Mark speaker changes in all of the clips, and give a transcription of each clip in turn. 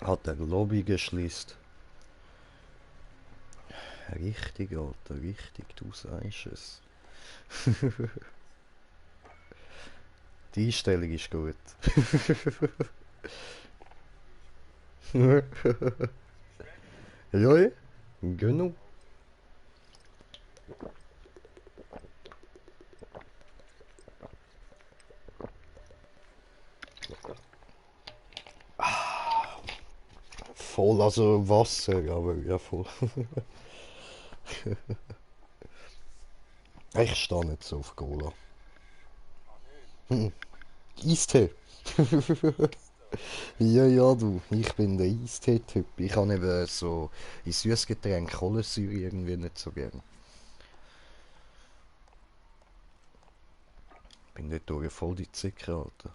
Speaker 1: Hat der Lobby geschließt. Richtig, Alter, richtig, du sagst es. Die Einstellung ist gut. Ja, genau. Voll, also Wasser, aber ja voll. Ich stehe nicht so auf Cola. Eistee. Ja, ja, du. Ich bin der Eistee-Typ. Ich habe eben so in Süßgetränk Kohlensäure irgendwie nicht so gern. Bin dort durch voll die Zicke, Alter.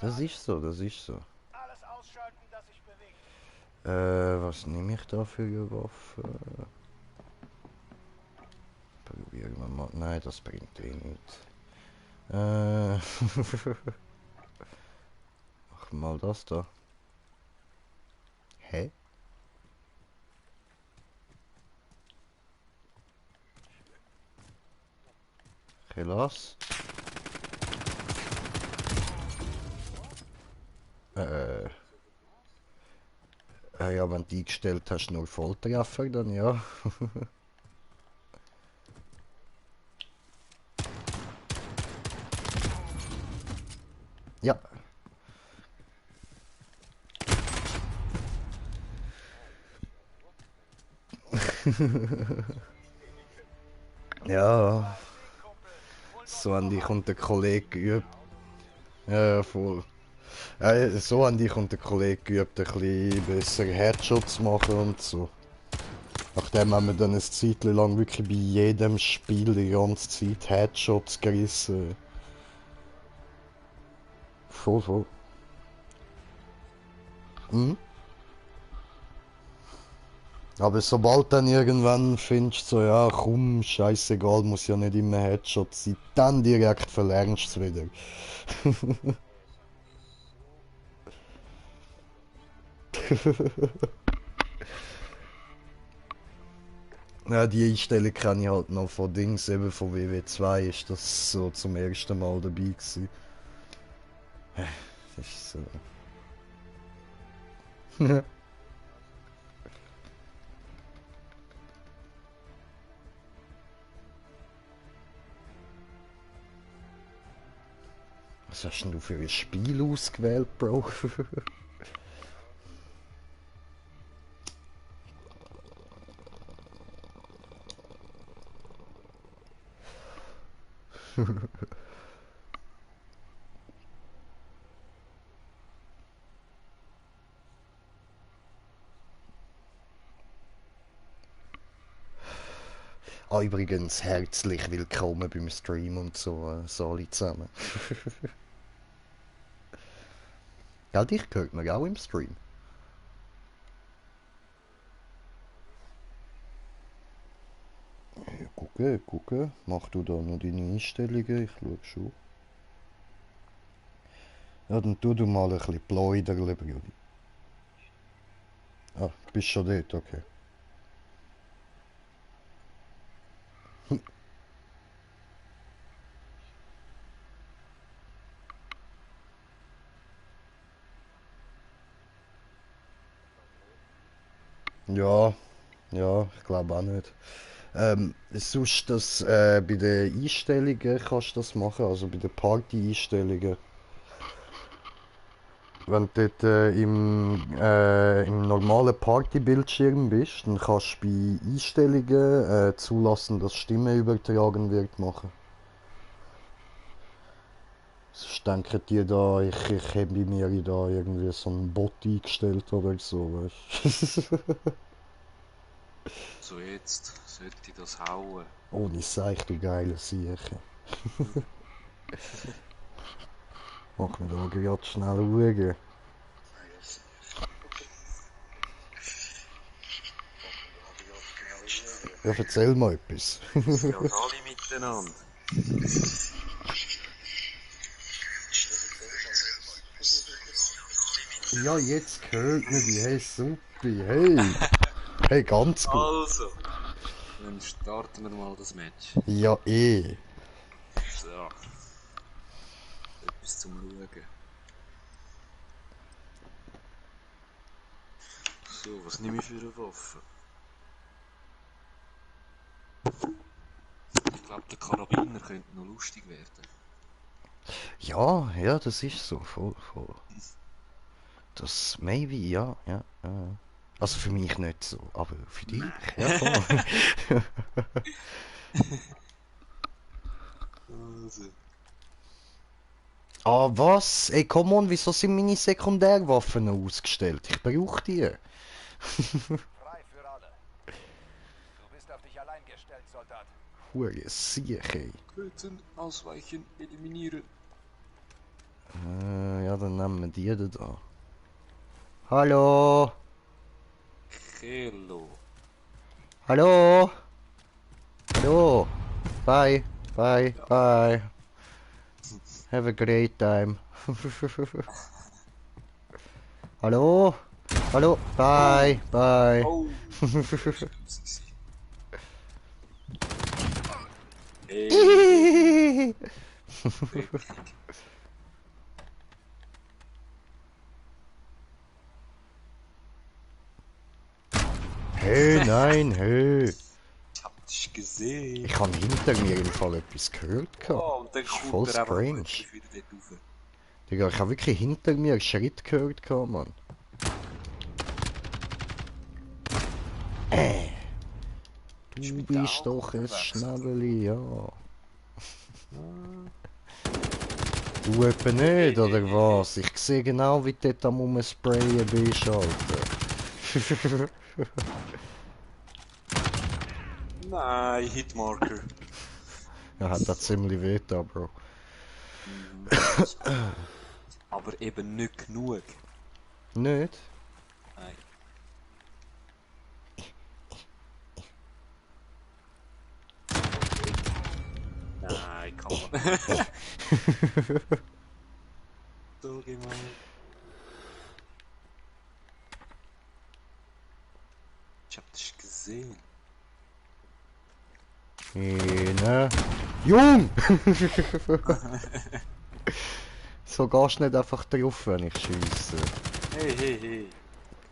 Speaker 1: Das ist so, das ist so.
Speaker 2: Alles ausschalten, das sich bewegt.
Speaker 1: Was nehme ich da für eine Waffe? Probieren wir mal. Nein, das bringt eh nichts. Mach mal das da. Hä? Relax. Ja, wenn du eingestellt hast, nur Volltreffer, dann ja. Ja. Ja, so an dich und der Kollege geübt. Ja, voll. So an dich und der Kollege geübt, ein bisschen besser Headshots machen und so. Nachdem haben wir dann eine Zeit lang wirklich bei jedem Spiel die ganze Zeit Headshots gerissen. Voll, voll. Mhm. Aber sobald dann irgendwann findest so, ja komm, scheißegal, muss ja nicht immer Headshot sein, dann direkt verlernst du es wieder. Ja, die Einstellung kenne ich halt noch von Dings, eben von WW2 ist das so zum ersten Mal dabei gewesen. Das ist so. Was hast denn du für ein Spiel ausgewählt, Bro? Ah, übrigens, herzlich willkommen beim Stream und so alle zusammen. Ja, dich hört man auch im Stream. Ja, gucke, gucke. Mach du da noch deine Einstellungen, ich schau schon. Ja, dann tu du mal ein bisschen pläudern, Brudi. Ah, bist schon dort, okay. Ja, ja, ich glaube auch nicht. Sonst das, bei den Einstellungen kannst du das machen, also bei den Party-Einstellungen. Wenn du dort im normalen Partybildschirm bist, dann kannst du bei Einstellungen zulassen, dass Stimme übertragen wird, machen. Sonst denken die da, ich habe bei mir da irgendwie so einen Bot eingestellt oder so, weißt du?
Speaker 3: So jetzt sollte ich das hauen.
Speaker 1: Ohne Seich, du geile Sieche. Mach mir da gerade schnell schauen. Ja, erzähl mal etwas.
Speaker 3: Grüß Gott alle miteinander.
Speaker 1: Ja, jetzt hört man dich. Hey, super. Hey. Hey, ganz gut.
Speaker 3: Also, dann starten wir mal das Match.
Speaker 1: Ja, eh.
Speaker 3: So, etwas zum Schauen. So, was nehme ich für eine Waffe? Ich glaube, der Karabiner könnte noch lustig werden.
Speaker 1: Ja, ja, das ist so. Voll, voll. Das maybe, ja, ja, ja. Also für mich nicht so, aber für dich, ja voll.
Speaker 3: Also.
Speaker 1: Ah, was? Ey, come on, wieso sind meine Sekundärwaffen ausgestellt? Ich brauche die.
Speaker 2: Frei für alle. Du bist auf dich allein gestellt, Soldat.
Speaker 1: Hure Siech, ey.
Speaker 3: Töten, ausweichen, eliminieren.
Speaker 1: Ja, dann nehmen wir die da. Hallo?
Speaker 3: Hello.
Speaker 1: Hallo? Hallo? Bye, bye, bye. Have a great time. Hallo? Hallo? Bye, bye.
Speaker 3: Oh, hey, weg.
Speaker 1: Hey, nein, hey.
Speaker 3: Ich hab dich gesehen.
Speaker 1: Ich habe hinter mir im Fall etwas gehört.
Speaker 3: Oh, und dann
Speaker 1: Das ist voll
Speaker 3: kommt er einfach
Speaker 1: strange.
Speaker 3: plötzlich wieder dort rauf.
Speaker 1: Digga, ich habe wirklich hinter mir einen Schritt gehört, Mann. Du
Speaker 3: mit
Speaker 1: bist
Speaker 3: der
Speaker 1: doch ein
Speaker 3: verwechselt,
Speaker 1: Schnäbeli, ja.
Speaker 3: Ah.
Speaker 1: Du etwa nicht, oder was? Ich sehe genau, wie du dort am Umsprayen bist, Alter.
Speaker 3: Nein, Hitmarker.
Speaker 1: Ja, hat das ziemlich weh da, Bro.
Speaker 3: Aber eben nicht genug.
Speaker 1: Nicht?
Speaker 3: Nein. Nein, kann man. So, geh mal. Ich hab dich gesehen.
Speaker 1: Ne? Jung! So gehst du nicht einfach drauf, wenn ich schiesse.
Speaker 3: Hey, hey, hey.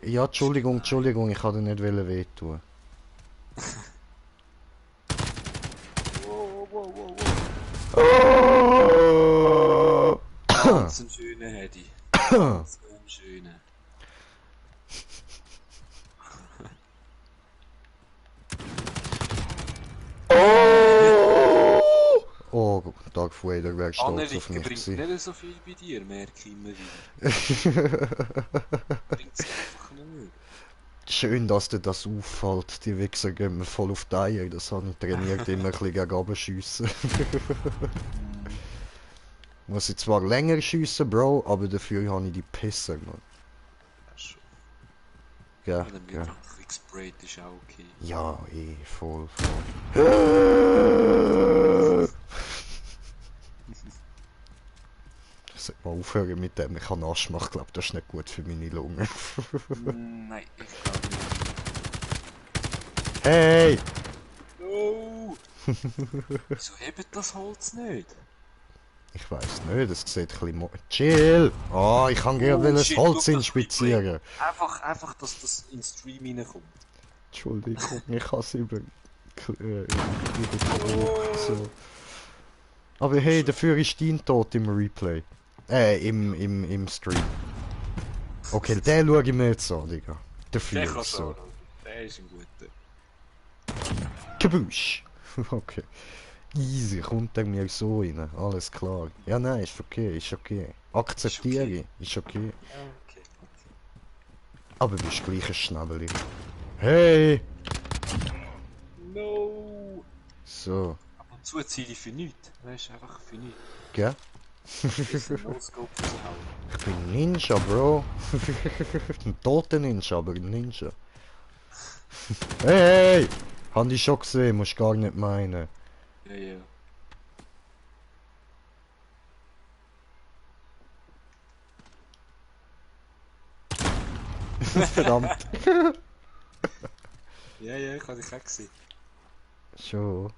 Speaker 1: Ja, Entschuldigung, Entschuldigung, ich wollte dir nicht wehtun.
Speaker 3: Wow, wow, wow,
Speaker 1: Oh!
Speaker 3: wow. Ganz ein schöner Hedy. Ganz ein schöner.
Speaker 1: Oh, Darth Vader wäre stolz auf
Speaker 3: Anrichten
Speaker 1: mich
Speaker 3: bringt
Speaker 1: gewesen.
Speaker 3: nicht so viel bei dir, merke ich immer wieder. Bringt's einfach nicht.
Speaker 1: Schön, dass dir das auffällt. Die Wichser gehen mir voll auf die Eier. Das habe ich trainiert, immer ein bisschen gegen oben schiessen. Muss ich zwar länger schiessen, Bro, aber dafür habe ich die Pisser, Mann.
Speaker 3: Ja, schon.
Speaker 1: Ja,
Speaker 3: Ja, dann wird
Speaker 1: ja.
Speaker 3: einfach ein bisschen gesprayt, ist auch okay.
Speaker 1: Ja, eh, voll. Sollte mal aufhören mit dem, ich habe Asthma, ich glaube, das ist nicht gut für meine Lunge.
Speaker 3: Nein, ich glaube nicht.
Speaker 1: Hey!
Speaker 3: No! Wieso hebt das Holz nicht?
Speaker 1: Ich weiß nicht, es sieht ein bisschen... Chill! Ah, ich kann gerne das
Speaker 3: Shit,
Speaker 1: Holz
Speaker 3: schau das
Speaker 1: inspizieren.
Speaker 3: Einfach, dass das in den Stream reinkommt.
Speaker 1: Entschuldigung, ich habe es über so. Aber hey, dafür ist dein Tod im Replay. Im Stream. Okay, den schaue ich mir jetzt an, Digga.
Speaker 3: Der
Speaker 1: Dafür,
Speaker 3: kann
Speaker 1: so.
Speaker 3: schon. Der ist ein guter.
Speaker 1: Kabusch! Okay. Easy, kommt er mir so rein. Alles klar. Ja, nein, ist okay, ist okay. Akzeptiere ich, ist okay.
Speaker 3: Ja, okay, okay.
Speaker 1: Aber du bist gleich ein Schnabeli. Hey!
Speaker 3: No!
Speaker 1: So,
Speaker 3: Ab und zu ziele ich für nichts. Weißt du, einfach für nichts.
Speaker 1: gell?
Speaker 3: Ist ein No-Scope raushauen.
Speaker 1: Ich bin Ninja, Bro. Ein toter Ninja, aber ein Ninja. Hey! Haben die schon gesehen, musst gar nicht meinen.
Speaker 3: Ja, ja.
Speaker 1: Verdammt.
Speaker 3: Ja, ja, ich habe dich auch gesehen.
Speaker 1: Schon?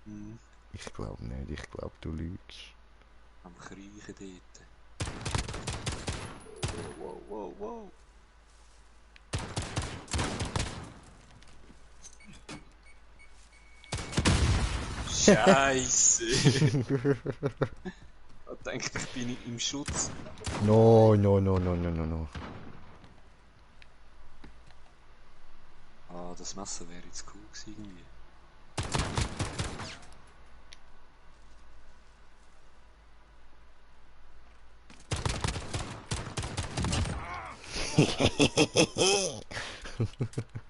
Speaker 3: Mhm.
Speaker 1: Ich glaube nicht, ich glaube du lügst.
Speaker 3: Am Kriechen dort. Wow, wow, wow. Scheiße! Ich denke, ich bin im Schutz.
Speaker 1: No, no, no, no, no, no, no.
Speaker 3: Ah, das Messer wäre jetzt cool gewesen irgendwie.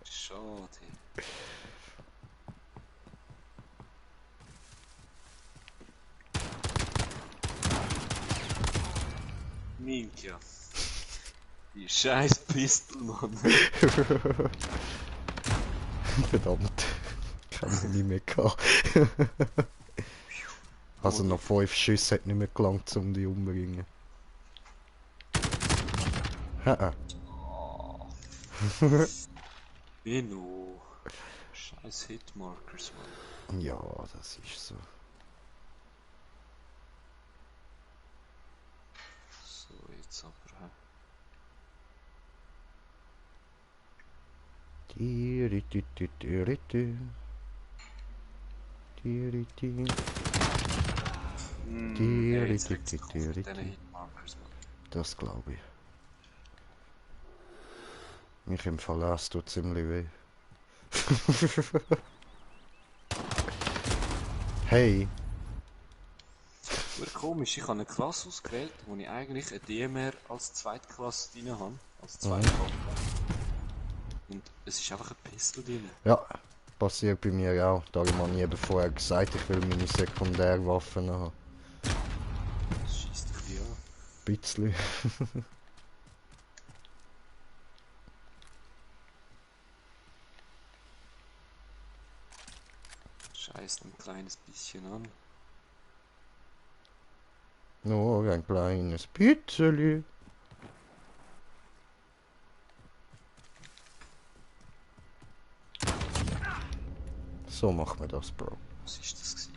Speaker 3: Schade. Minka. Die scheiß Pistol, Mann.
Speaker 1: Verdammt. Ich habe sie nicht mehr gehabt. Also noch 5 Schüsse hat nicht mehr gelangt, um die umbringen. Haha.
Speaker 3: Oh, Benno. Scheiß Hitmarkers, Mann.
Speaker 1: Ja, das ist so.
Speaker 3: So, jetzt aber, hä?
Speaker 1: Tiritiriritir. Tiritir.
Speaker 3: Ja, jetzt kriegst du mit diesen Hitmarkers, Mann.
Speaker 1: Das glaube ich. Mich im Verlass tut ziemlich weh. Hey.
Speaker 3: Aber komisch, ich habe eine Klasse ausgewählt, wo ich eigentlich eine DMR als Zweitklasse drin habe. Als Zweitklasse. Und es ist einfach ein Pistol drin.
Speaker 1: Ja, passiert bei mir auch. Darum habe ich eben vorher gesagt, ich will meine Sekundärwaffen haben.
Speaker 3: Das schießt dich wie an.
Speaker 1: Bisschen.
Speaker 3: Scheißt ein kleines bisschen an.
Speaker 1: Nur ein kleines bisschen. So macht man das, Bro.
Speaker 3: Was ist das gewesen?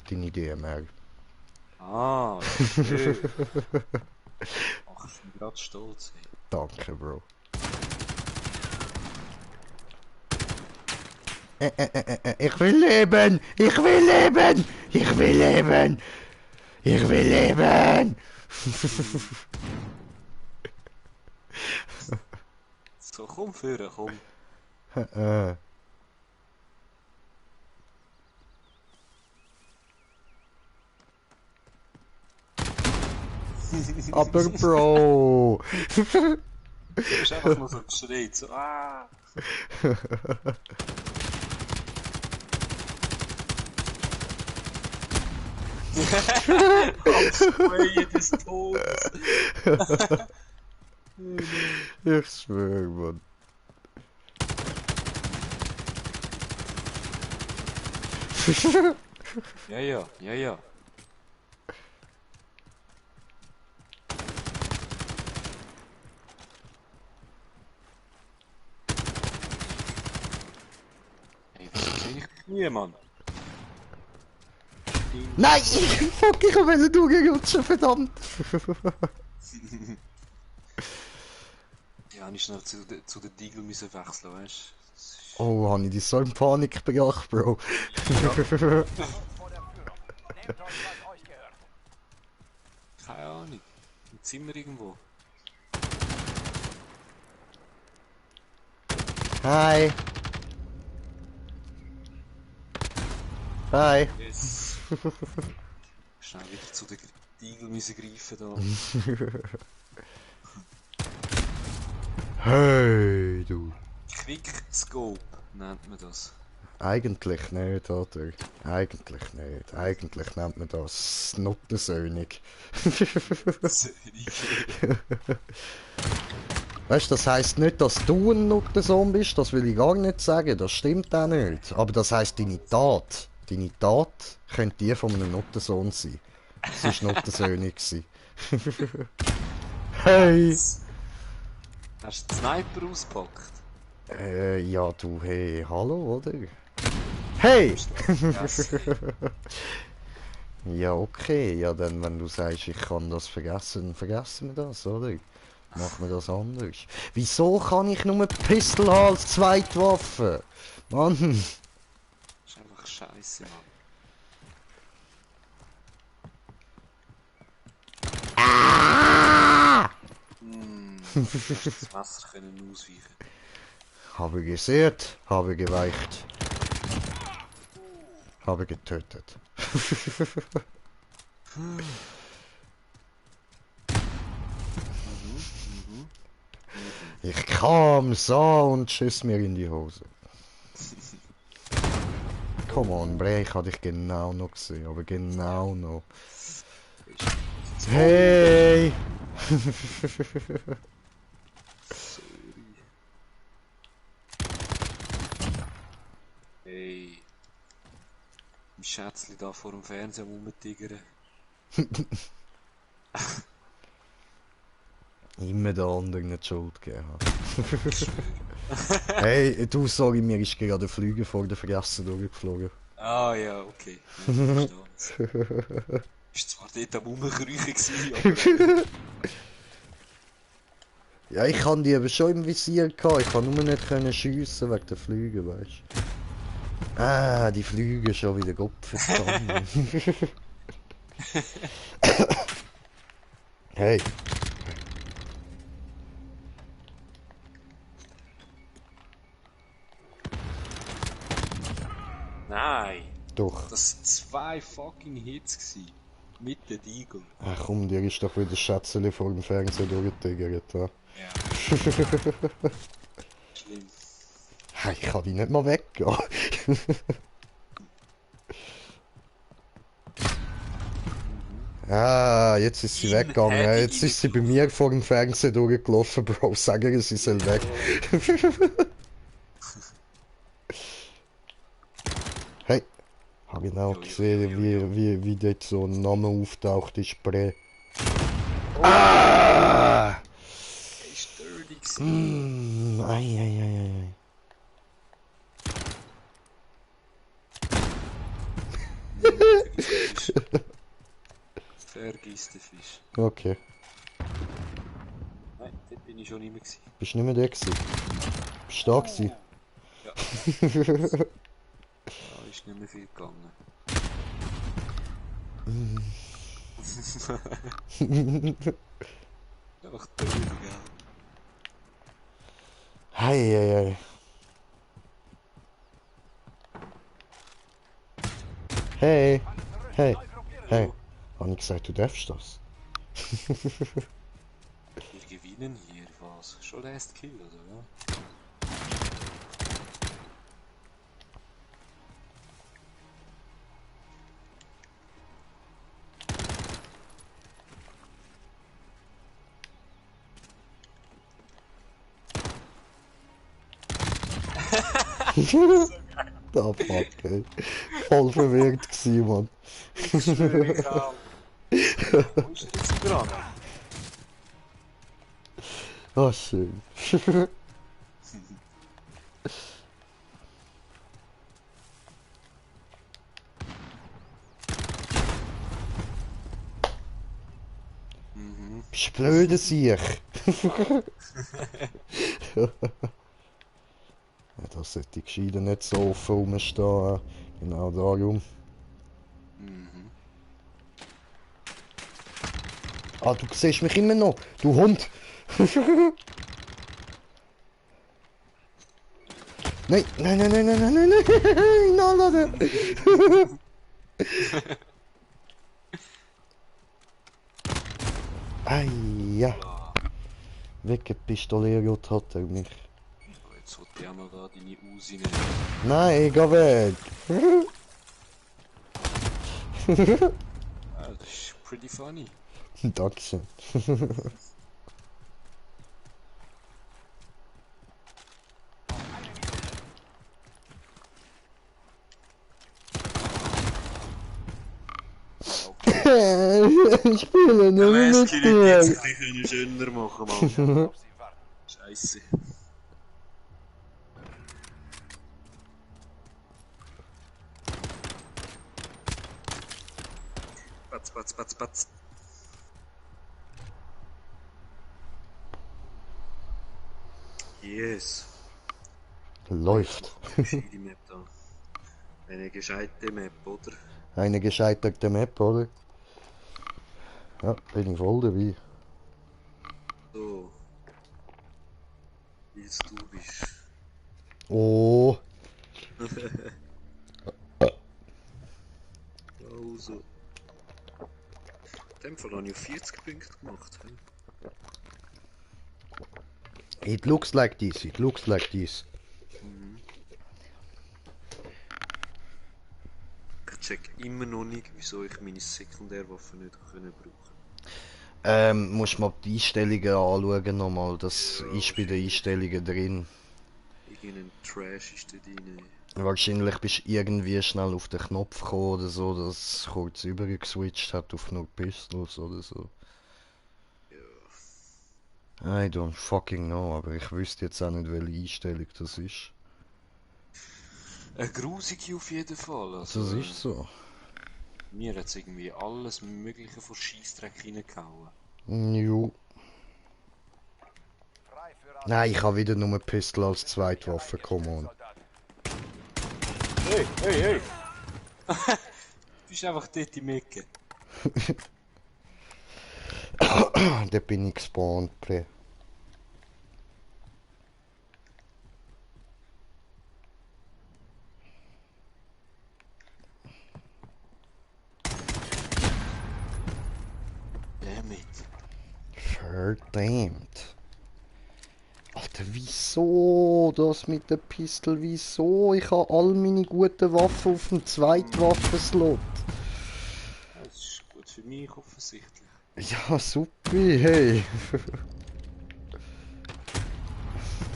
Speaker 1: Deine DMR.
Speaker 3: Ah, schön. Ach, ich bin gerade stolz. Ey.
Speaker 1: Danke, Bro. Ich will leben! Ich will leben! Ich will leben! Ich will leben!
Speaker 3: So, komm führen, komm.
Speaker 1: Aber Bro!
Speaker 3: Du bist einfach nur so geschreit, so ah! Am Sprayen des Todes!
Speaker 1: Ich schwöre, Mann.
Speaker 3: Ja, ja, ja, ja. Ey, wieso sehe ich dich nie, Mann?
Speaker 1: Nein! Fuck, ich will durchrutschen, verdammt!
Speaker 3: Ja, ich schnell zu den Deagle müssen wechseln, weißt du?
Speaker 1: Oh, habe ich dich so in Panik gebracht, Bro.
Speaker 2: Vor der Tür. Nehmt euch, was euch gehört.
Speaker 3: Keine Ahnung. Im Zimmer irgendwo.
Speaker 1: Hi! Hi!
Speaker 3: Yes. Schnell wieder zu den Deagle müssen greifen da.
Speaker 1: Hey, du!
Speaker 3: Quickscope nennt man das.
Speaker 1: Eigentlich nicht, oder? Eigentlich nicht. Eigentlich nennt man das Nottensöhnig. Weißt du, das heisst nicht, dass du ein Nuttensohn bist, das will ich gar nicht sagen, das stimmt auch nicht. Aber das heisst, deine Tat könnte die von einem Nuttensohn sein. Sie war Nottensöhnig. Hey!
Speaker 3: Hast du den Sniper ausgepackt?
Speaker 1: Ja, du, hey, hallo, oder? Hey!
Speaker 3: Yes.
Speaker 1: Ja, okay, ja, dann, wenn du sagst, ich kann das vergessen, dann vergessen wir das, oder? Machen wir das anders. Wieso kann ich nur Pistol haben als Zweitwaffe? Mann!
Speaker 3: Das ist einfach scheiße, Mann. Hast das Messer können ausweichen.
Speaker 1: Habe gesehrt, habe geweicht. Habe getötet. Ich kam, sah und schiss mir in die Hose. Come on, Bre, ich hab dich genau noch gesehen, aber genau noch. Hey!
Speaker 3: Sorry. Hey. Mein Schätzchen da vor dem Fernseher rumtigern.
Speaker 1: Immer der anderen nicht die Schuld gegeben haben. Hey, du, sorry, mir ist gerade der Flüger vor der Fresse durchgeflogen.
Speaker 3: Ah ja, okay. Ja, ich verstehe es. Ist zwar dort am Rumkriechen gewesen, aber...
Speaker 1: Ja, ich kann die aber schon im Visier gehabt. Ich kann nur nicht können schiessen wegen der Flüge, weißt du. Ah, die Flüge schon wieder Gott verdammt. Hey.
Speaker 3: Nein!
Speaker 1: Doch.
Speaker 3: Das waren 2 fucking Hits gewesen. Mit den Deagle.
Speaker 1: Ach komm, dir ist doch wieder Schätzeli vor dem Fernseher durchgetigert, ja.
Speaker 3: Ja. Schlimm.
Speaker 1: Hey, ich kann die nicht mal weggehen. Ah, jetzt ist sie weggegangen. Jetzt ist sie bei mir vor dem Fernseher durchgelaufen, Bro. Sag ihr, sie soll weg. Hey, hab genau gesehen, wie dort so ein Name auftaucht ist, Bre. Ah!
Speaker 3: Ist dirty gewesen.
Speaker 1: Ei, ei, ei, ei.
Speaker 3: Vergiss den Fisch.
Speaker 1: Okay.
Speaker 3: Nein, dort bin ich schon nicht mehr gewesen.
Speaker 1: Bist du nicht mehr der gewesen? Bist du da gewesen?
Speaker 3: Ja. Da ist nicht mehr viel gegangen. Einfach dirty, gell?
Speaker 1: Hei, hei, hei. Hey, hey, hey. Hab ich gesagt, du darfst das?
Speaker 3: Wir gewinnen hier was. Schon Last Kill, oder?
Speaker 1: Da fuck, ey. Voll verwirrt gsi, Mann.
Speaker 3: Ich schwöre, ich auch. Wo ist jetzt dran?
Speaker 1: Ah, schön. Bist du blöde Siech? Ja, das sollte die Gescheide nicht so offen rumstehen. Genau darum. Ah, du siehst mich immer noch, du Hund! Nein, nein, nein, nein, nein, nein, nein, nein, nein, nein, Ei, ja. Weggepistoliert hat er mich.
Speaker 3: Oh, jetzt hat der mal da deine Uzi nehmen.
Speaker 1: Nein, geh weg!
Speaker 3: Ah, das ist pretty funny.
Speaker 1: Dankeschön. Ich spiele nur mit
Speaker 3: Last Kill hätte
Speaker 1: dir.
Speaker 3: jetzt ein bisschen schöner machen, Mann.
Speaker 2: Auf sie warten.
Speaker 3: Ist Scheiße. Batz, batz, batz, batz. Yes.
Speaker 1: Läuft.
Speaker 3: Gescheite Map da. Eine gescheite Map, oder?
Speaker 1: Eine gescheiterte Map, oder? Ja, bin ich voll dabei.
Speaker 3: So. Wie es du bist.
Speaker 1: Oh,
Speaker 3: Also. In dem Fall habe ich 40 Punkte gemacht. He?
Speaker 1: it looks like this, it looks like this.
Speaker 3: Mhm. Ich check immer noch nicht, wieso ich meine Sekundärwaffe nicht brauchen kann.
Speaker 1: Musst mal die Einstellungen anschauen nochmal, das
Speaker 3: Ja,
Speaker 1: ist bei den Einstellungen drin.
Speaker 3: Irgendein Trash ist da drin.
Speaker 1: Wahrscheinlich bist du irgendwie schnell auf den Knopf gekommen oder so, dass es kurz übergeswitcht hat auf nur Pistols oder so.
Speaker 3: Ja.
Speaker 1: I don't fucking know, aber ich wüsste jetzt auch nicht, welche Einstellung das ist.
Speaker 3: Eine grusige auf jeden Fall.
Speaker 1: Das
Speaker 3: Also,
Speaker 1: ist so.
Speaker 3: mir hat es irgendwie alles Mögliche von Scheissdreck reingehauen.
Speaker 1: Jo.
Speaker 2: Frei für alle.
Speaker 1: Nein, ich habe wieder nur Pistol als Zweitwaffe, come on.
Speaker 3: Hey, hey, hey! Du bist einfach dort im Ecke.
Speaker 1: Da bin ich gespawnt, Bre.
Speaker 3: Damit.
Speaker 1: Verdammt. Alter, wieso das mit der Pistol? Wieso? Ich habe all meine guten Waffen auf dem Zweitwaffenslot.
Speaker 3: Das ist gut für mich offensichtlich.
Speaker 1: Ja, super, hey.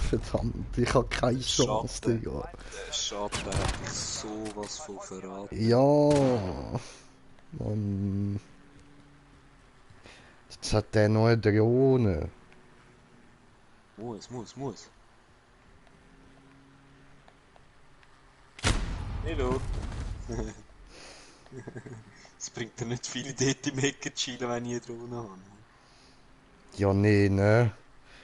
Speaker 1: Verdammt, ich habe keine Chance,
Speaker 3: Schade.
Speaker 1: Digga.
Speaker 3: Schade, da hätte ich sowas von verraten.
Speaker 1: Ja. Mann. Jetzt hat der noch eine Drohne.
Speaker 3: Muss. Hallo. Es bringt dir nicht viel dort im Ecke zu chillen, wenn ich eine Drohne habe.
Speaker 1: Ja, nee, ne?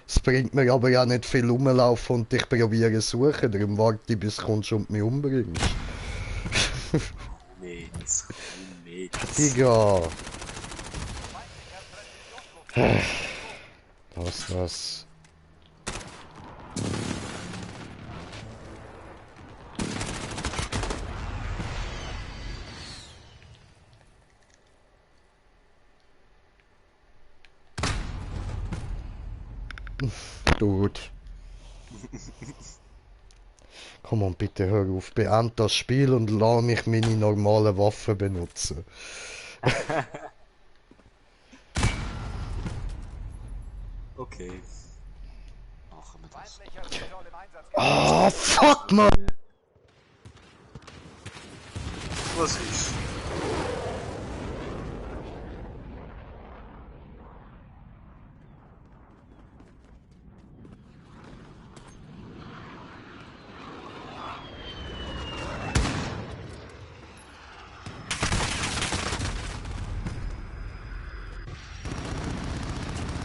Speaker 1: Es bringt mir aber ja nicht viel rumlaufen und dich probieren suchen. Darum warte ich, bis du kommst und mich umbringst.
Speaker 3: Komm jetzt.
Speaker 1: Digga. Was? Gut. Komm on, bitte hör auf. Beend das Spiel und lass mich meine normalen Waffen benutzen.
Speaker 3: Okay. Machen wir das.
Speaker 2: Feindlicher Recall im Einsatz.
Speaker 1: Ah, fuck, man!
Speaker 3: Was ist?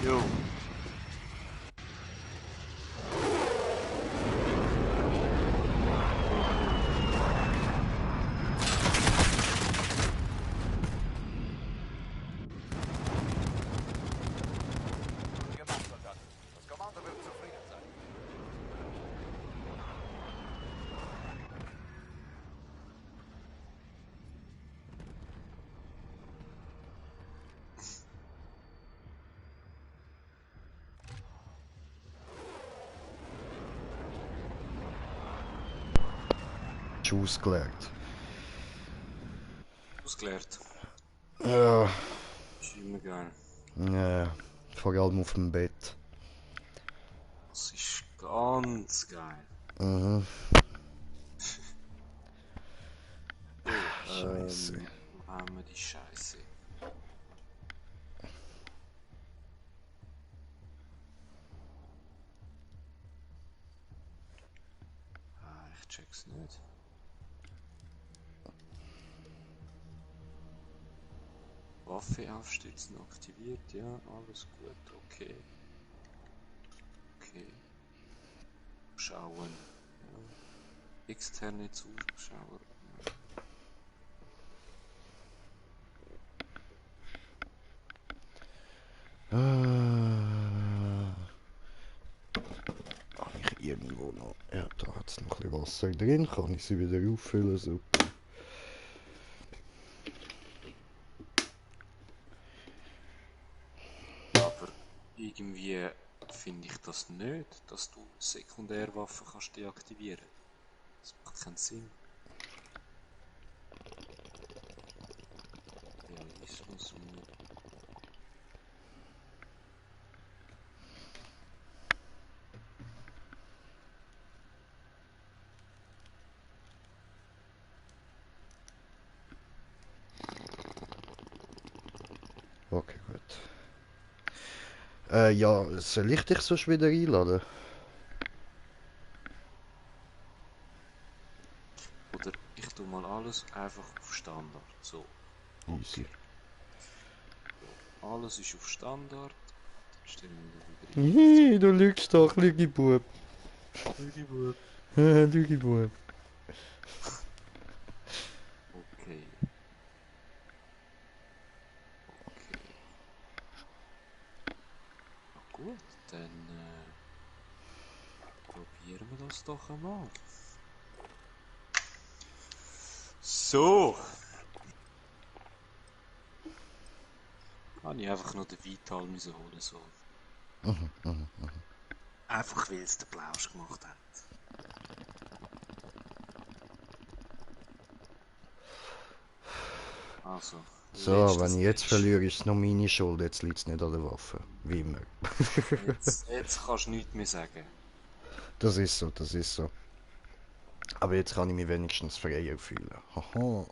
Speaker 3: Jo.
Speaker 2: Gemacht, Soldat. Das Kommando wird zufrieden sein.
Speaker 1: Ausgelegt.
Speaker 3: Ausgeleert.
Speaker 1: Ja,
Speaker 3: Ist immer geil.
Speaker 1: ja, vor allem auf dem Bett.
Speaker 3: Das ist ganz geil.
Speaker 1: Mhm.
Speaker 3: So,
Speaker 1: Scheiße.
Speaker 3: wo haben wir die Scheiße? check's nicht. Waffe aufstützen aktiviert, ja, alles gut, okay. Okay. Schauen. Ja. Externe Zuschauer.
Speaker 1: Habe ich irgendwo noch... Ja, da hat es noch ein bisschen Wasser drin. Kann ich sie wieder auffüllen? Super.
Speaker 3: Aber irgendwie finde ich das nicht, dass du Sekundärwaffen kannst deaktivieren. Das macht keinen Sinn. Realismus Mode.
Speaker 1: Okay, gut. Ja, soll ich dich sonst wieder einladen?
Speaker 3: Oder ich tue mal alles einfach auf Standard. So.
Speaker 1: Easy.
Speaker 3: Alles ist auf Standard. Dann stellen wir wieder
Speaker 1: Hihi, du lügst doch, Lügibub.
Speaker 3: Lügibub.
Speaker 1: Lügibub.
Speaker 3: Okay. Okay. Na gut, dann probieren wir das doch einmal. So. Habe ich einfach noch den Vital müssen holen so. Einfach weil es der Plausch gemacht hat. Also.
Speaker 1: So, wenn ich jetzt
Speaker 3: Match.
Speaker 1: verliere, ist es noch meine Schuld. Jetzt liegt es nicht an der Waffe. Wie immer.
Speaker 3: Jetzt kannst du nichts mehr sagen.
Speaker 1: Das ist so, das ist so. Aber jetzt kann ich mich wenigstens freier fühlen. Haha.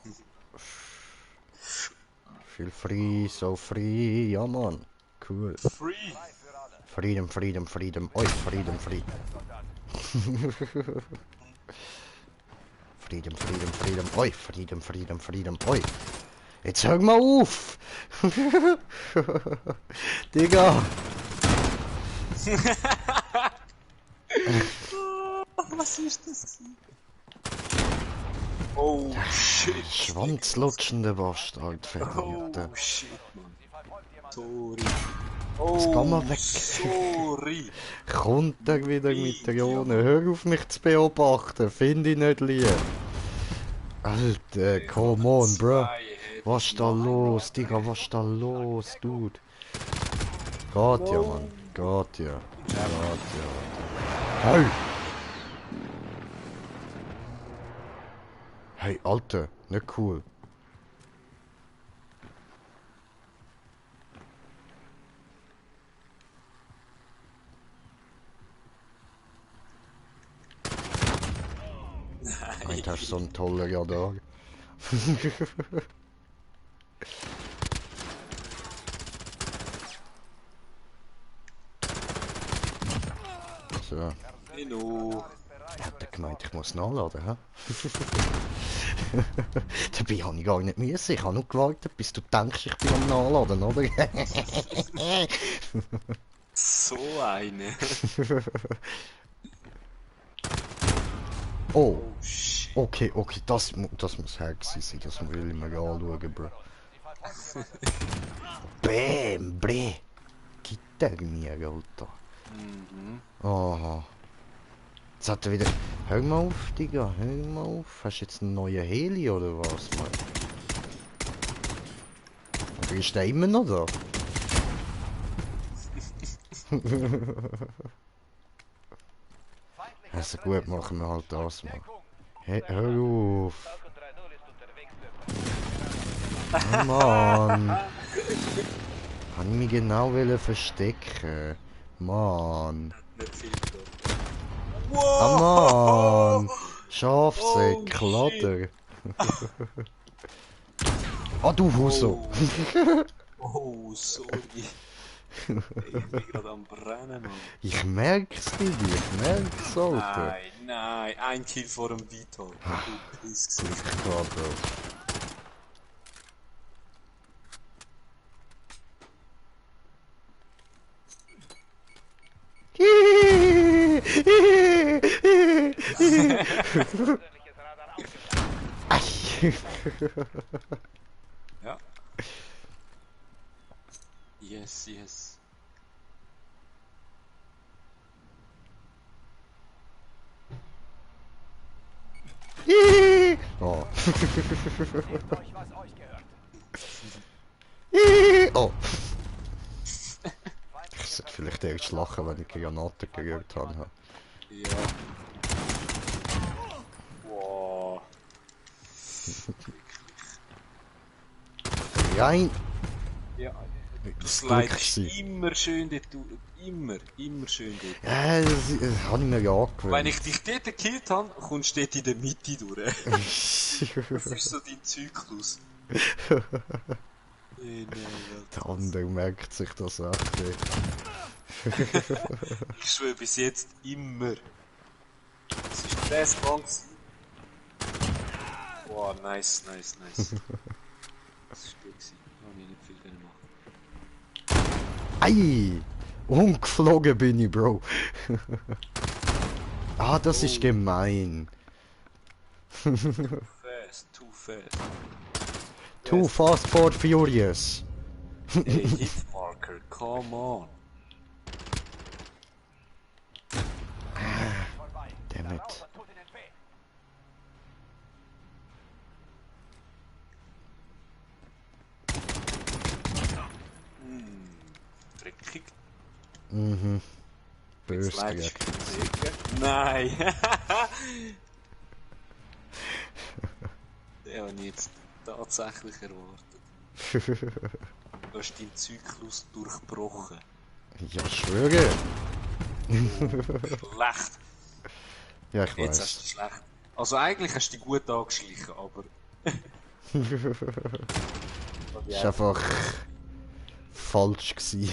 Speaker 1: Feel free, so free. Ja, Mann. Cool.
Speaker 3: Free!
Speaker 1: Freedom, freedom, freedom. Oi, freedom, freedom. Freedom, freedom, freedom. Oi, freedom, freedom, freedom. Oi. Jetzt hör mal auf! Digga!
Speaker 3: Was ist das? Oh shit!
Speaker 1: Schwanzlutschende Bastard, verdammte.
Speaker 3: Oh shit, Mann. Sorry.
Speaker 1: Jetzt geh mal weg.
Speaker 3: Sorry.
Speaker 1: Kommt er wieder mit der Jone? Hör auf mich zu beobachten, finde ich nicht lieb. Alter, come on, bro. Was ist da los, Digga, was ist da los, Dude? Geht ja, Mann. Geht ja. Geht ja. Hey! Hey, Alter, nicht cool. Meint, hast du so einen tollen Radar? So.
Speaker 3: Hallo.
Speaker 1: Hat er gemeint, ich muss nachladen, hä? Dabei habe ich gar nicht müssen. Ich habe nur gewartet, bis du denkst, ich bin am Nachladen, oder?
Speaker 3: So eine.
Speaker 1: Oh,
Speaker 3: Oh shit.
Speaker 1: okay, okay, das muss Hack sein, das will ich mir anschauen, Bro. Bäm, bre. Gibt er mir, Alter.
Speaker 3: Mhm.
Speaker 1: Aha. Jetzt hat er wieder... Hör mal auf, Digga, hör mal auf. Hast du jetzt einen neuen Heli oder was, Mann? Oder ist der immer noch da? Also gut, machen wir halt das mal. Hey, hör auf. Oh Mann. Kann ich mich genau verstecken? Mann.
Speaker 3: Nicht viel da.
Speaker 1: Ah Mann. Schafsäck,
Speaker 3: Oh, shit.
Speaker 1: Lader. Ah du Huso.
Speaker 3: Oh, sorry. Ich bin gerade am Brennen, Mann.
Speaker 1: Ich merk's nicht, ich merk's, Alter.
Speaker 3: Nein, nein, ein Kill vor dem Vito. Du Pissgesicht.
Speaker 1: Klar, Bro.
Speaker 3: Ja. Yes, yes.
Speaker 1: Oh.
Speaker 2: Nehmt euch, was euch gehört.
Speaker 1: Oh.
Speaker 2: Feindliche
Speaker 1: Ich sollte vielleicht erst lachen, wenn ich Granaten gerührt habe.
Speaker 3: Ja. Wow.
Speaker 1: Rein!
Speaker 3: Ja. Du
Speaker 1: Das
Speaker 3: slidest
Speaker 1: Glück
Speaker 3: immer schön dort durch. Immer schön dort.
Speaker 1: ja, das habe ich mir ja angewöhnt.
Speaker 3: Wenn ich dich dort gekillt habe, kommst du dort in der Mitte durch. Das ist so dein Zyklus.
Speaker 1: Der andere merkt sich das echt nicht.
Speaker 3: Ich schwöre bis jetzt immer. Das ist der Spawn gewesen. Wow, nice, nice, nice. Das ist gut gewesen. Da habe ich nicht viel machen.
Speaker 1: Ei! Umgeflogen bin ich, Bro. Ah, das ist gemein.
Speaker 3: Fast, too fast.
Speaker 1: Too fast for furious.
Speaker 3: Hey, Hitmarker, come on.
Speaker 2: vorbei.
Speaker 1: Damn
Speaker 2: Der
Speaker 1: it.
Speaker 2: Raucher tut ihnen weh.
Speaker 3: Dreckig.
Speaker 1: Mhm. Böse
Speaker 3: Slidest
Speaker 1: direkt.
Speaker 3: du in die Ecke? Nein. Den habe ich jetzt tatsächlich erwartet. Du hast deinen Zyklus durchbrochen.
Speaker 1: Ja, schwöre.
Speaker 3: Schlecht.
Speaker 1: Ja, ich
Speaker 3: Jetzt hast du
Speaker 1: weiß.
Speaker 3: schlecht. Also eigentlich hast du dich gut angeschlichen, aber...
Speaker 1: Ist einfach falsch gsi.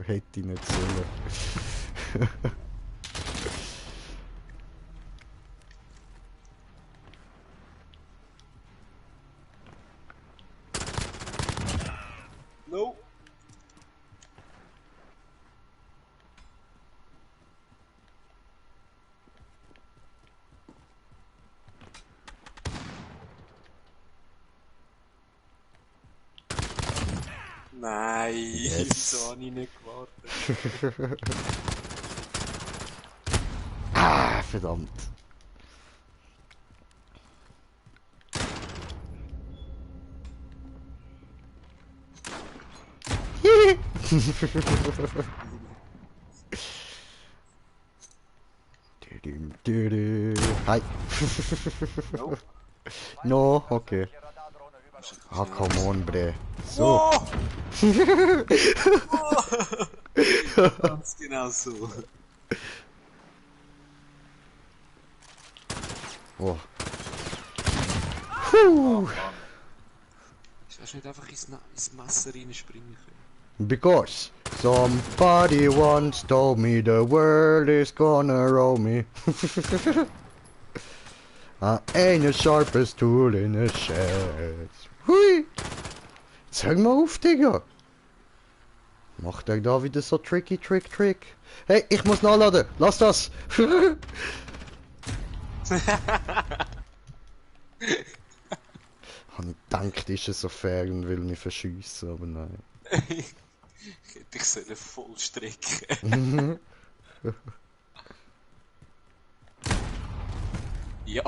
Speaker 1: Hätte ich nicht sollen.
Speaker 3: No. Nein,
Speaker 1: Yes.
Speaker 3: wieso habe ich nicht gewartet?
Speaker 1: Ah, verdammt. Hi.
Speaker 3: Nope.
Speaker 1: No, okay.
Speaker 2: Die Radardrohne über uns.
Speaker 1: Ah, come on, bre. So.
Speaker 3: Ganz genau so.
Speaker 1: Oh. Puh.
Speaker 3: Ich weiß nicht einfach ins Messer reinspringen können.
Speaker 1: Because somebody once told me the world is gonna roll me. I ain't the sharpest tool in the shed. Hui! Jetzt hör mal auf, Digga! Macht er da wieder so tricky, trick? Hey, ich muss nachladen! Lass das! Hab ich gedacht, ist er so fair und will mich verschiessen, aber nein.
Speaker 3: Ich hätte dich sollen voll strecken. Ja.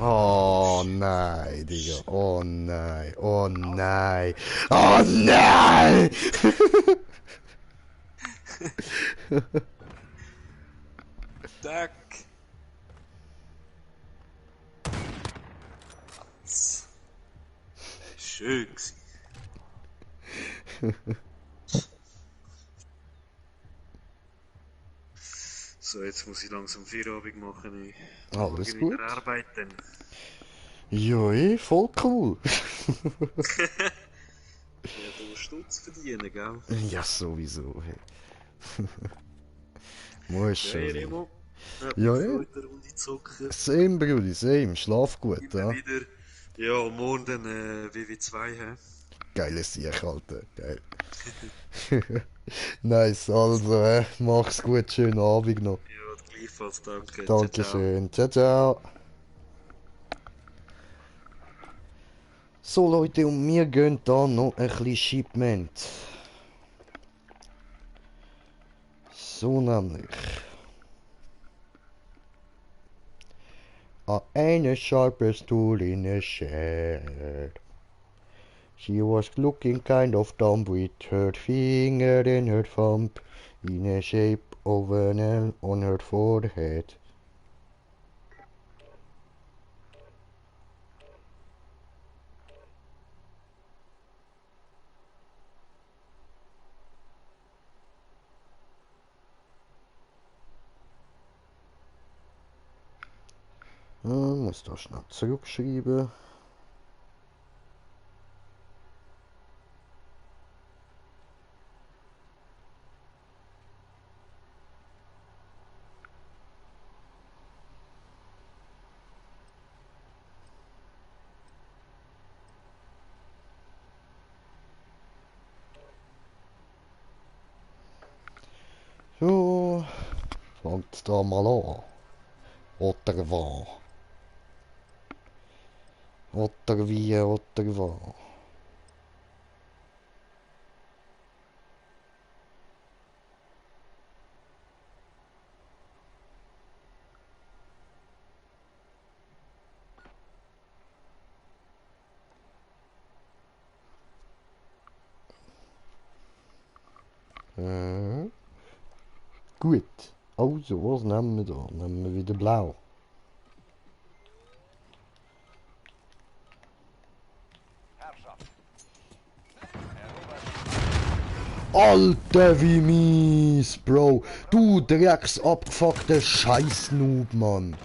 Speaker 1: Oh nein, Digga. Oh nein. Oh nein. Oh nein!
Speaker 3: Tack. Das ist schön gewesen. So, jetzt muss ich langsam Feierabend machen. Ich
Speaker 1: Alles
Speaker 3: morgen
Speaker 1: gut.
Speaker 3: wieder arbeiten.
Speaker 1: Ja, voll cool.
Speaker 3: Ja, du musst Stutz verdienen, gell?
Speaker 1: Ja, sowieso. Hey. Muss
Speaker 3: Ja,
Speaker 1: schon
Speaker 3: hey,
Speaker 1: sein.
Speaker 3: Remo. Hat mich
Speaker 1: Ja, ja.
Speaker 3: gefreut, eine Runde zocken.
Speaker 1: Same, Brudi, same. Schlaf gut,
Speaker 3: Immer
Speaker 1: ja.
Speaker 3: wieder. Ja, morgen dann WW2, hä?
Speaker 1: Geiles Sieg, Alter. Geil. Nice, also, mach's gut, schönen Abend noch.
Speaker 3: Ja, gleichfalls, danke. Ciao, ciao.
Speaker 1: Dankeschön. Ciao, ciao. So, Leute, und wir gehen da noch ein bisschen Shipment. So nämlich. Eine sharpest tool in a shed. She was looking kind of dumb with her finger in her thumb in a shape of an L on her forehead. Muss da schnell zurückschreiben. So, fängt da mal an. Oder was? Oder wie, oder was? Gut. Also, was nehmen wir da? Nehmen wir wieder blau.
Speaker 2: Herrschaft.
Speaker 1: Alter, wie mies, Bro. Du Drecks abgefuckter Scheiß-Noob, Mann.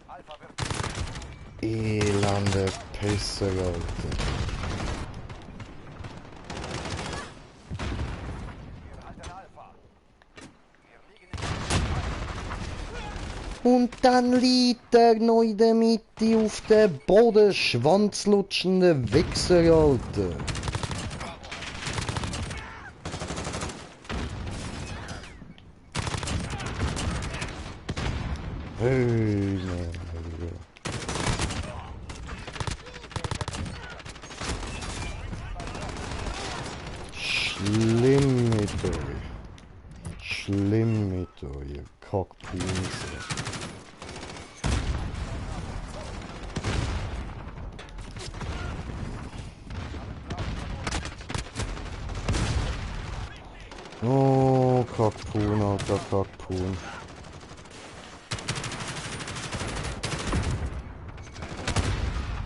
Speaker 2: Alpha wird
Speaker 1: Elende Pisser, Alter.
Speaker 2: wir halten Alpha. Wir liegen
Speaker 1: Und dann liegt er noch in der Mitte auf der Boden, schwanzlutschende Wichser, Alter. Hey, Mann. Schlimm mit euch. Schlimm mit euch, ihr Kackpunse. Oh, Kackpun, Alter, Kackpun.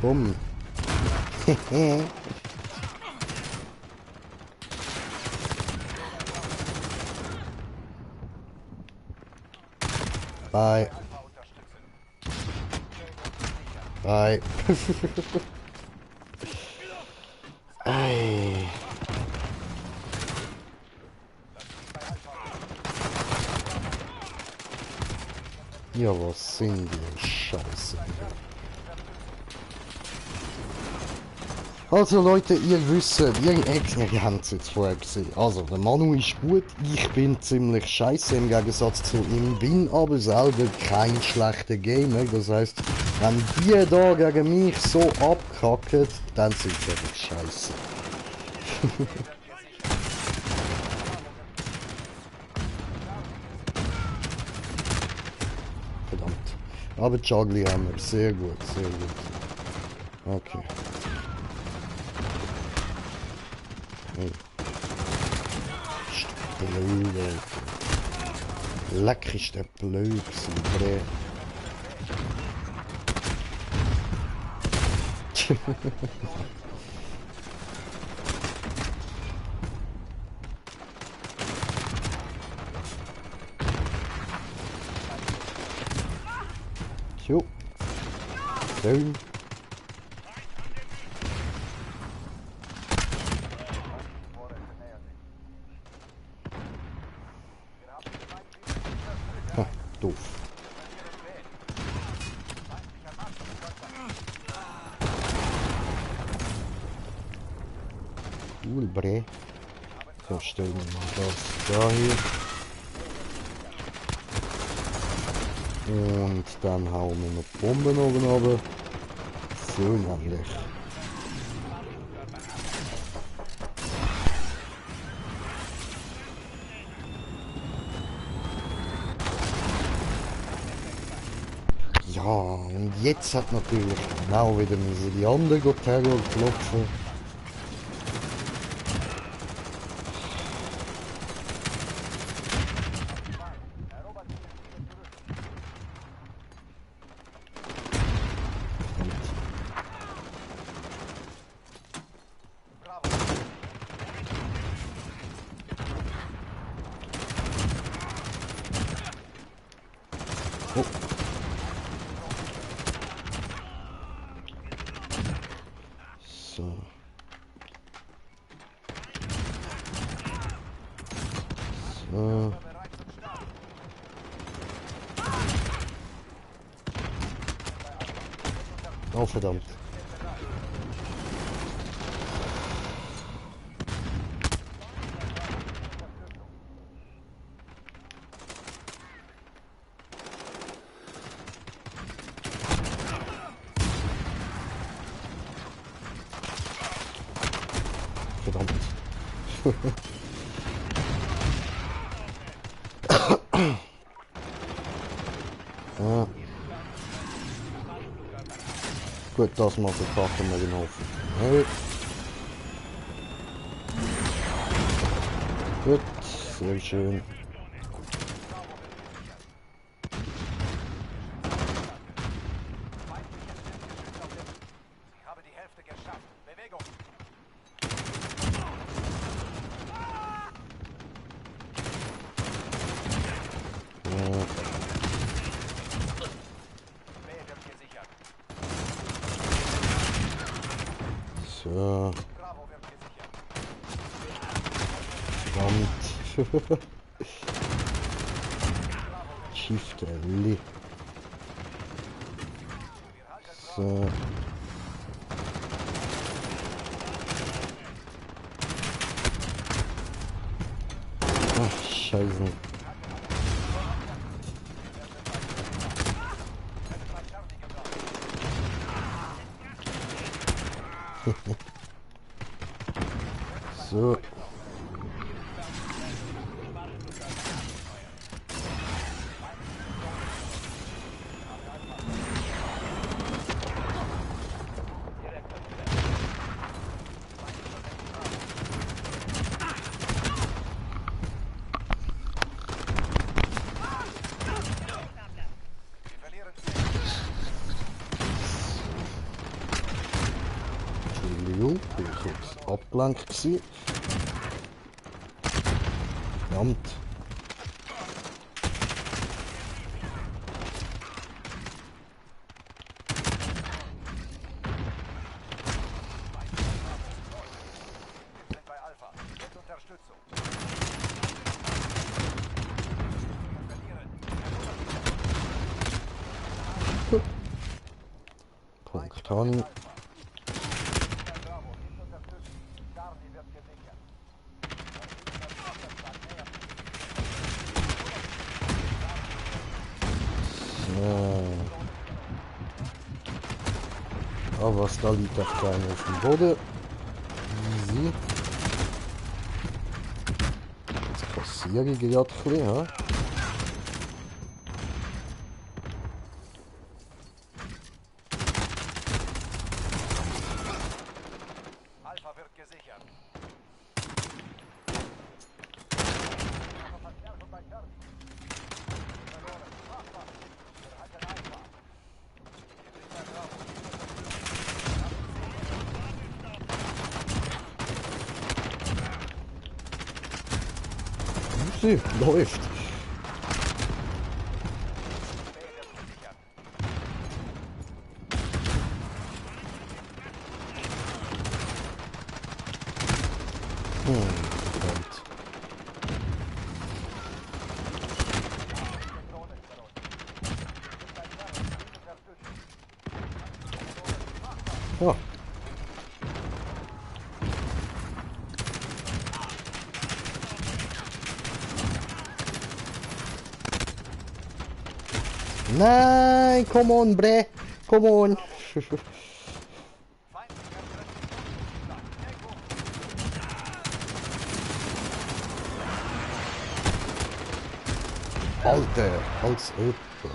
Speaker 1: Bumm. Bye.
Speaker 2: Alpha unterstützen.
Speaker 1: Bye. Ey. Ja, was sind die Scheiße? Also Leute, ihr wisst, ihr habt es jetzt vorher gesehen. Also, der Manu ist gut, ich bin ziemlich scheiße im Gegensatz zu ihm, bin aber selber kein schlechter Gamer. Das heißt, wenn die da gegen mich so abkacken, dann sind sie einfach scheiße. Verdammt. Aber Juggly haben wir, sehr gut, sehr gut. Okay. Hey. Ist der blöd, Alter. Leck ist der blöd gewesen, Bre. Jo. Schön. Ha, doof. Cool, Bre. So, stellen wir mal das da hier. Und dann hauen wir noch die Bomben oben runter. So nämlich. Ja, und jetzt hat natürlich genau wieder die andere Terror klopfen. Oh. So. So. Oh verdammt. Verdammt. Ja. Gut, das mal verpacken wir den Haufen. Hey. Gut, sehr schön.
Speaker 2: Ich habe die Hälfte geschafft. Bewegung.
Speaker 1: Ja.
Speaker 2: B wird gesichert.
Speaker 1: So.
Speaker 2: Bravo wird gesichert.
Speaker 1: Verdammt. Shift L. So. Ach, Scheiße. So.
Speaker 2: Wir verlieren
Speaker 1: Entschuldigung, bin ich jetzt abgelenkt gewesen. Verdammt.
Speaker 2: sind bei Alpha. Mit Unterstützung. Wir verlieren.
Speaker 1: Punkt an.
Speaker 2: Bravo ist unterstützt. Charlie wird gesichert.
Speaker 1: So. Ah, was da liegt auf keinen auf dem Boden. Easy. Jetzt kassiere ich gerade ein bisschen, ha?
Speaker 2: Alpha wird gesichert. Verstärkung bei Charlie. Verloren. Machbar. Wir halten Alpha. Wir sind bei Bravo.
Speaker 1: Sie läuft.
Speaker 2: B wird gesichert.
Speaker 1: Verdammt. Oh. Nein, come on, bre. Come on. Alter, als ob, Bro.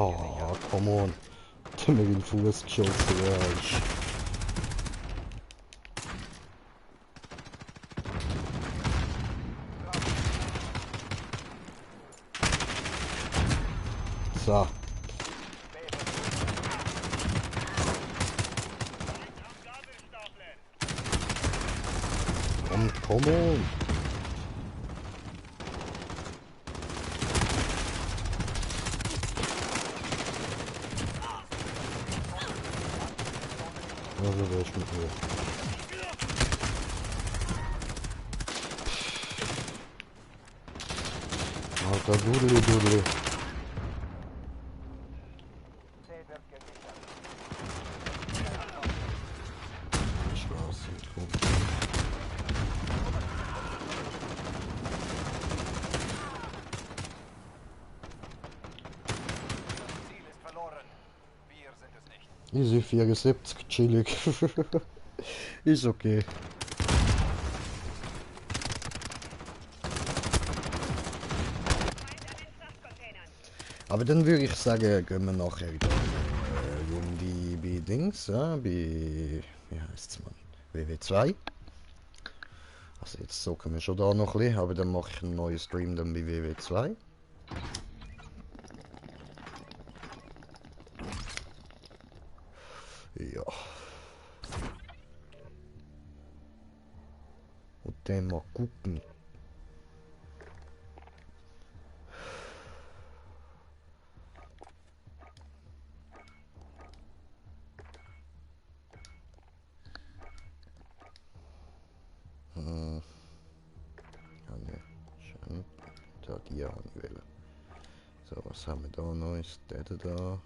Speaker 1: Oh, come on. Der hat mir in den Fuß geschossen, ja. So. Und come on. Also, wer ist mit mir? Alter, Dudeli, Dudeli. Straße, komm.
Speaker 2: Ziel ist verloren. Wir sind es nicht.
Speaker 1: Easy 74, chillig. Ist okay. Aber dann würde ich sagen, gehen wir nachher in die Runde bei Dings, ja, bei, wie heisst's man, WW2. Also jetzt zocken wir schon da noch ein bisschen, aber dann mache ich einen neuen Stream dann bei WW2. Ja. Und dann mal gucken. Ja, ne, schön. Da, die habe ich wählen. So, was haben wir da Neues? Der da.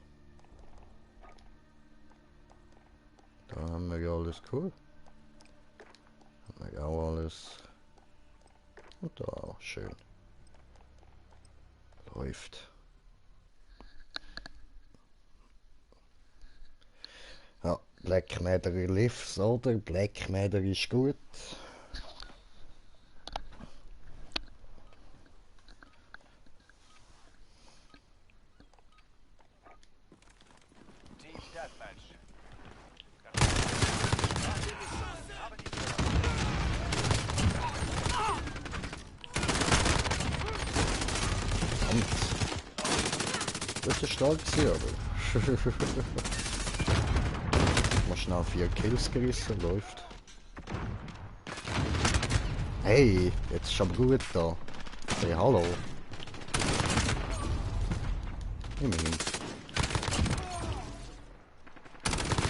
Speaker 1: Da haben wir ja alles cool. Haben wir auch alles. Und da auch schön. Läuft. Ja, Black Matter lives, oder? Black Matter ist gut.
Speaker 2: Team Deathmatch. Das ist stark gewesen, aber. Mal schnell 4 Kills gerissen, läuft. Hey, jetzt ist aber gut da. Hey, hallo. Immerhin.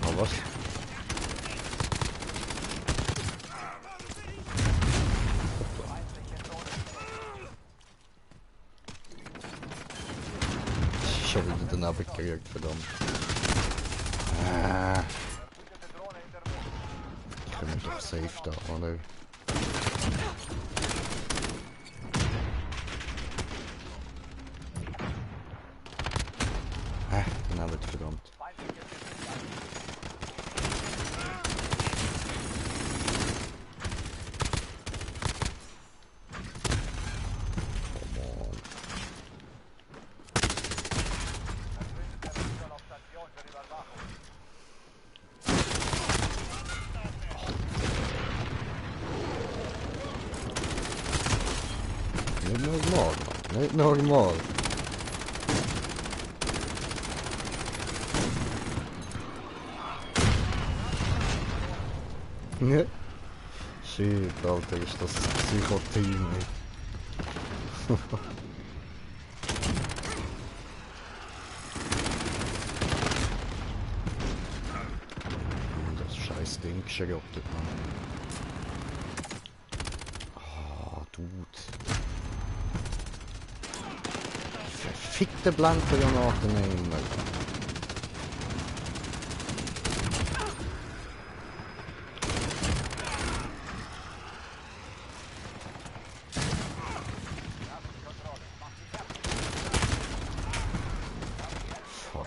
Speaker 2: Oh, was? Ich habe wieder daneben gekriegt, verdammt. Ah. Ich bin doch safe da, oder? Ah, daneben, verdammt. Nicht normal, Mann. Nicht normal. Ne?
Speaker 1: Shit, Alter, ist das Psychoteam, ey. Das scheiß Ding geschrottet, Mann. Ah, Dude. Verfickte Blendgranaten immer. Fuck.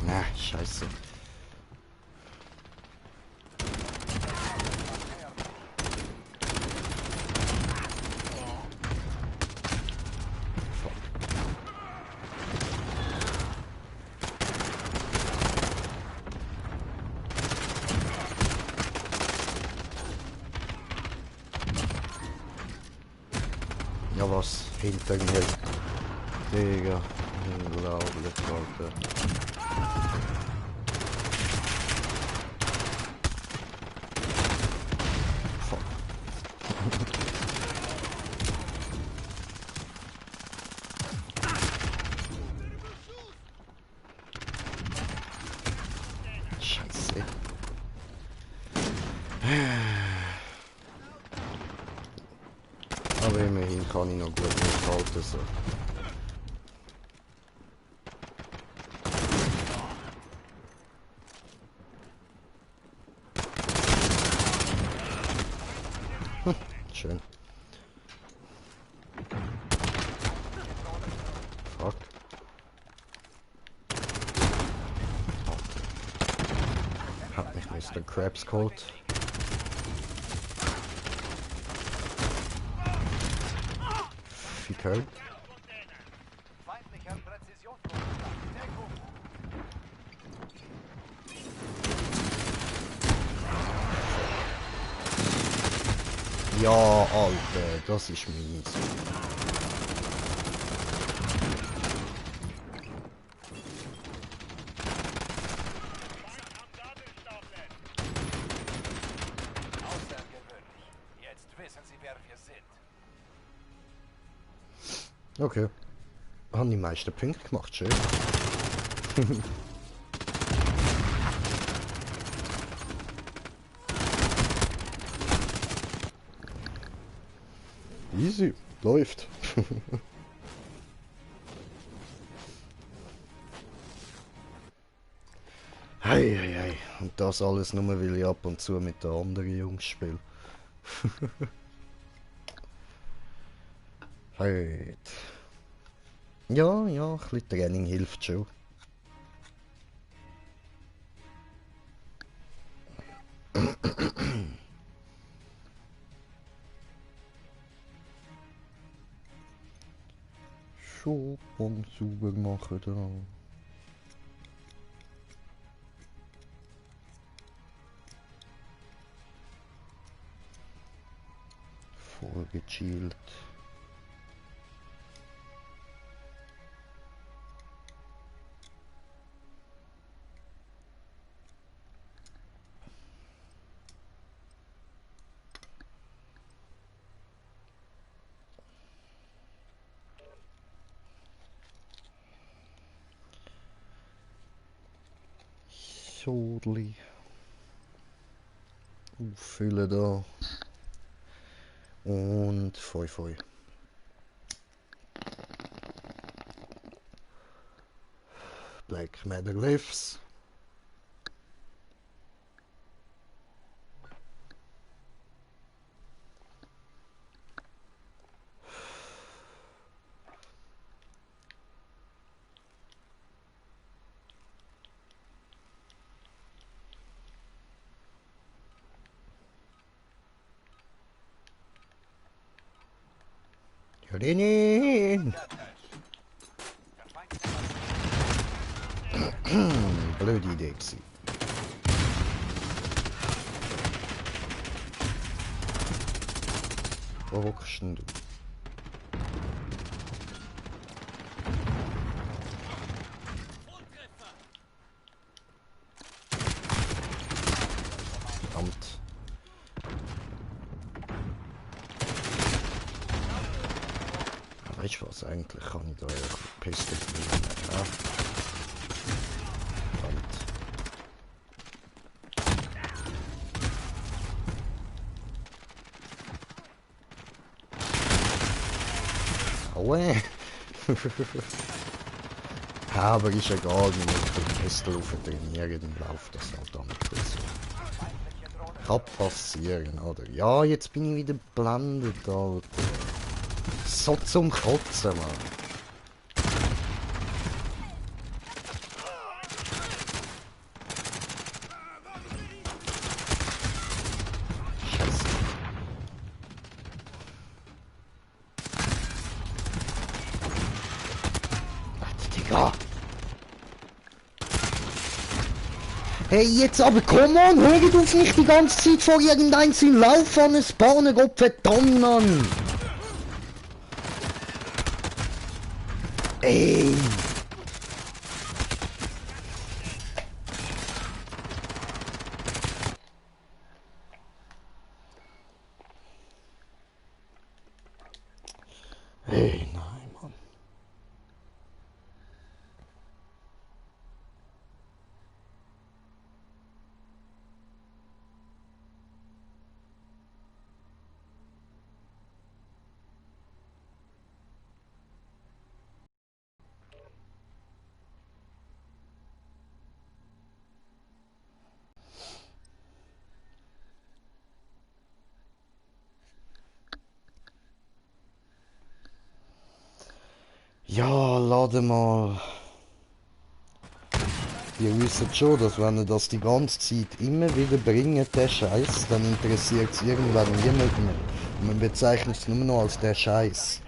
Speaker 1: Na, scheiße. Ja, was? Hinter mir. Digga. Unglaublich, Alter. Fuck. Scheiße. Aber immerhin kann ich noch gut mithalten, so. Schön. Fuck. Hat mich Mr. Krabs geholt. Ficker.
Speaker 2: Feindlicher Präzisionsbomber. Deckung.
Speaker 1: Ja, Alter, das ist mies.
Speaker 2: Außergewöhnlich. Jetzt wissen Sie, wer wir sind.
Speaker 1: Okay. Haben die meisten Punkte gemacht, schön. Easy, läuft. Hei, hei, hei. Und das alles nur, weil ich ab und zu mit den anderen Jungs spiele. Halt. Ja, ja, ein bisschen Training hilft schon. Schon und sauber machen da. Vorgechillt. Sodli. Auffüllen da. Und Feu Feu. Black Matter lives. Hör den hin! Blöde Idee gewesen. Wo hockst denn du? Verdammt. Weißt du was, eigentlich kann ich da ja Piste nehmen. Ja. Verdammt. Aue! Ja, aber ist egal, wenn ich die Pistol auf trainieren, dann läuft das halt dann nicht so. Kann passieren, oder? Ja, jetzt bin ich wieder geblendet, Alter. So zum Kotzen, Mann. Scheiße. Alter, Digga. Hey, jetzt aber, komm on, hört auf mich die ganze Zeit vor irgendeinem Lauf an es Bahnen, Gott verdammt, Mann. Ey. Hey, nein, Mann. Ja, lade mal. Ihr wisst schon, dass wenn ihr das die ganze Zeit immer wieder bringt, der Scheiß, dann interessiert es irgendwann niemand mehr. Und man bezeichnet es nur noch als der Scheiß.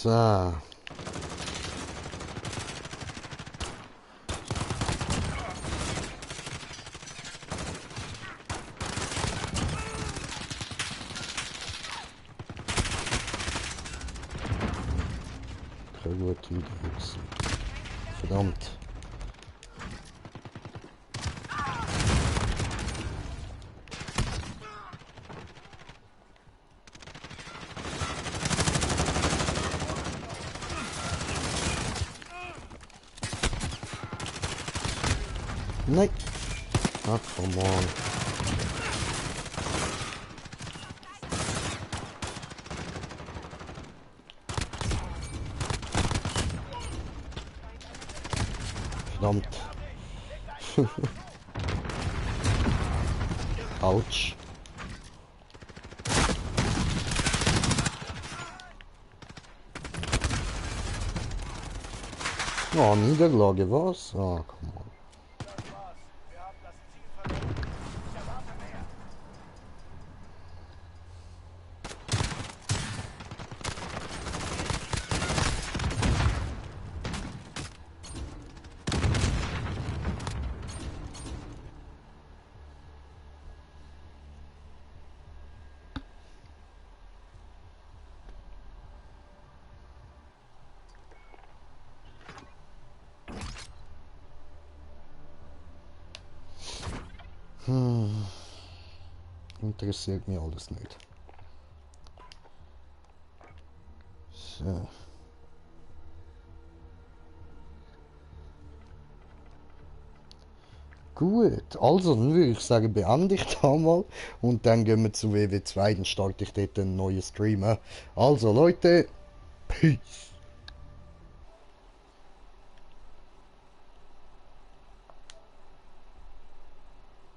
Speaker 1: So. Keine gute Idee. Verdammt. Nein. Ach, come on. Verdammt. Autsch. Oh, Niederlage, was? Ah, komm on.
Speaker 2: Das war's. Wir haben das Ziel verloren. Ich erwarte mehr.
Speaker 1: Interessiert mich alles nicht. So. Gut, also dann würde ich sagen, beende ich da mal und dann gehen wir zu WW2, dann starte ich dort einen neuen Stream. Also Leute, Peace.